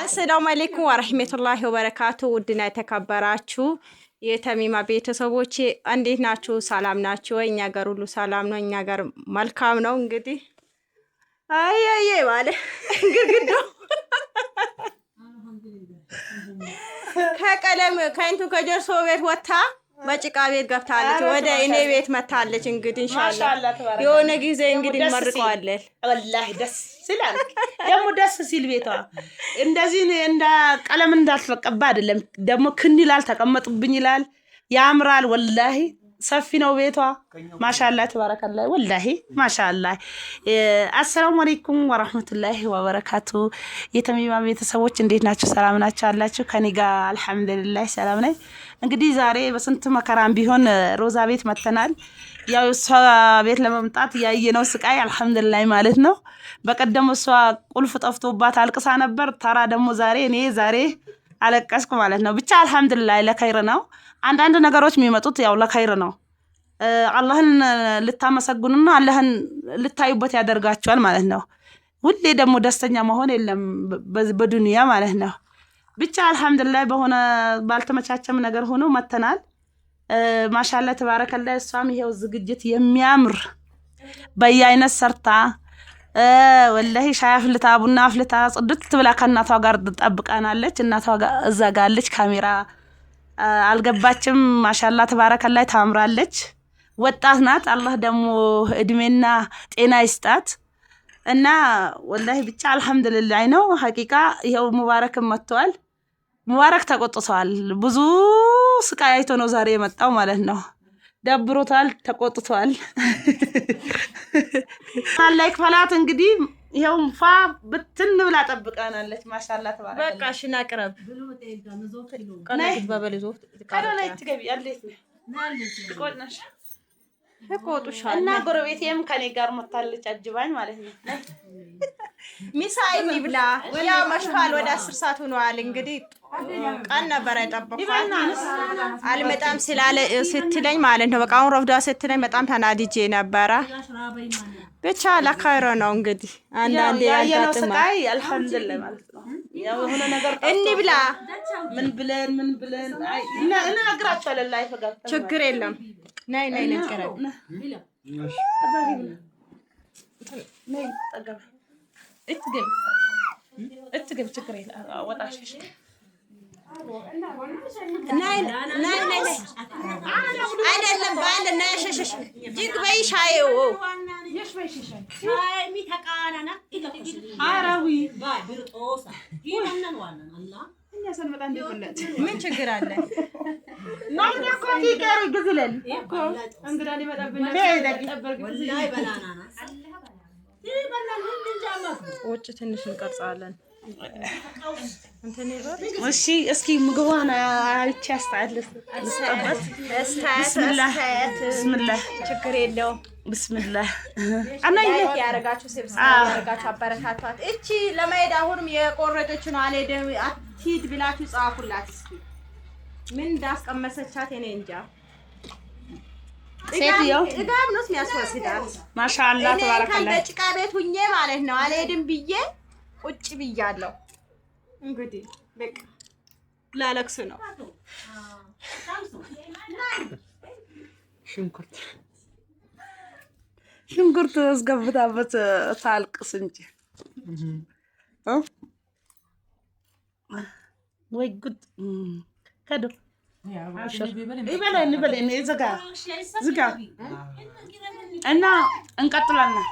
السلام عليكم ورحمة الله وبركاته። ውድና የተከበራችሁ የተሚማ ቤተሰቦቼ እንዴት ናችሁ? ሰላም ናችሁ ወይ? እኛ ጋር ሁሉ ሰላም ነው። እኛ ጋር መልካም ነው። እንግዲህ አይ አይ ባለ ግድግዳው ከቀለም ከእንቱ ከጀርሶ ቤት ወጥታ በጭቃ ቤት ገብታለች። ወደ እኔ ቤት መታለች። እንግዲህ ኢንሻአላህ የሆነ ጊዜ እንግዲህ እንመርቀዋለን። ወላሂ ደስ ይላል። ደግሞ ደስ ሲል ቤቷ እንደዚህ እንደ ቀለም እንዳልተቀባ አይደለም። ደግሞ ክን ይላል፣ ተቀመጡብኝ ይላል፣ ያምራል። ወላሂ ሰፊ ነው ቤቷ። ማሻአላ ተባረከላ። ወላሂ ማሻአላ። አሰላሙ አለይኩም ወራህመቱላሂ ወበረካቱ። የተሚማ ቤተሰቦች እንዴት ናችሁ? ሰላም ናችሁ አላችሁ? ከኔ ጋር አልሐምዱሊላህ ሰላም ነኝ። እንግዲህ ዛሬ በስንት መከራም ቢሆን ሮዛ ቤት መተናል። ያው እሷ ቤት ለመምጣት ያየነው ስቃይ አልሐምዱሊላህ ማለት ነው። በቀደም እሷ ቁልፍ ጠፍቶባት አልቅሳ ነበር። ተራ ደግሞ ዛሬ እኔ ዛሬ አለቀስኩ ማለት ነው። ብቻ አልሐምዱሊላህ ለኸይር ነው። አንዳንድ ነገሮች የሚመጡት ያው ለኸይር ነው። አላህን ልታመሰግኑና አላህን ልታዩበት ያደርጋቸዋል ማለት ነው። ሁሌ ደግሞ ደስተኛ መሆን የለም በዱንያ ማለት ነው። ብቻ አልሐምዱሊላህ በሆነ ባልተመቻቸም ነገር ሆኖ መተናል። ማሻላ ተባረከላ። እሷም ይሄው ዝግጅት የሚያምር በየአይነት ሰርታ ወላሂ ሻይ አፍልታ ቡና አፍልታ ጽድት ብላ ከእናቷ ጋር ጠብቃናለች። እናቷ እዛ ጋ አለች፣ ካሜራ አልገባችም። ማሻላ ተባረከላ ታምራለች። ወጣት ናት። አላህ ደግሞ እድሜና ጤና ይስጣት እና ወላሂ ብቻ አልሐምዱሊላህ ነው። ሀቂቃ ይኸው ሙባረክም መጥተዋል። ሙባረክ ተቆጥተዋል። ብዙ ስቃይ አይቶ ነው ዛሬ የመጣው ማለት ነው። ደብሮታል፣ ተቆጥቷል። አላህ ይክፈላት። እንግዲህ ይኸው ፋ ብትን ብላ ጠብቃናለች። ማሻላ ተባረከ። በቃ እሺ እናቅረብ። እና ጎረቤቴም ከኔ ጋር መታለች አጅባኝ ማለት ነው። ሚሳ ይብላ። ያው መሽቷል፣ ወደ 10 ሰዓት ሆኗል። እንግዲህ ቀን ነበረ የጠበኳት አልመጣም ስላለ ስትለኝ ማለት ነው። በቃ አሁን ረፍዷ ስትለኝ በጣም ተናድጄ ነበረ። ብቻ ለኸይር ነው እንግዲህ አንዳንዴ ያጋጥማል። አልሐምዱሊላህ ማለት ነው። ያው የሆነ ነገር እንብላ ምን ብለን ምን ብለን እንነግራቸዋለን። ላይ ችግር የለም። ነይ ነይ ነገረን ችግር የለም። አይደለም ባለ ናይ ሸሸሽ ጅግ በይ ሻዬው ምን ችግር አለ? ውጭ ትንሽ እንቀርጻለን። እሺ እስኪ ምግቧን አይቼ አስተያየት ልስጠበት። ብስምላህ ብስምላህ፣ ችግር የለውም። ብስምላህ እና ያረጋችሁ subscribe ያረጋችሁ አበረታቷት። እቺ ለመሄድ አሁንም የቆረጠች ነው። አልሄድም አትሂድ ብላችሁ ጻፉላት እስኪ ምን እንዳስቀመሰቻት እኔ እንጃ። ሴትየው ጥጋብ ነው የሚያስወስዳት። ማሻአላህ ተባረከላ። በጭቃ ቤት ሁኜ ማለት ነው አልሄድም ብዬ ቁጭ ብያለሁ። እንግዲህ በቃ ላለቅስ ነው። ሽንኩርት ሽንኩርት አስገብታበት ታልቅስ እንጂ ወይ ጉድ ከዶ ይበለን ይበለን። ዝጋ ዝጋ እና እንቀጥላለን።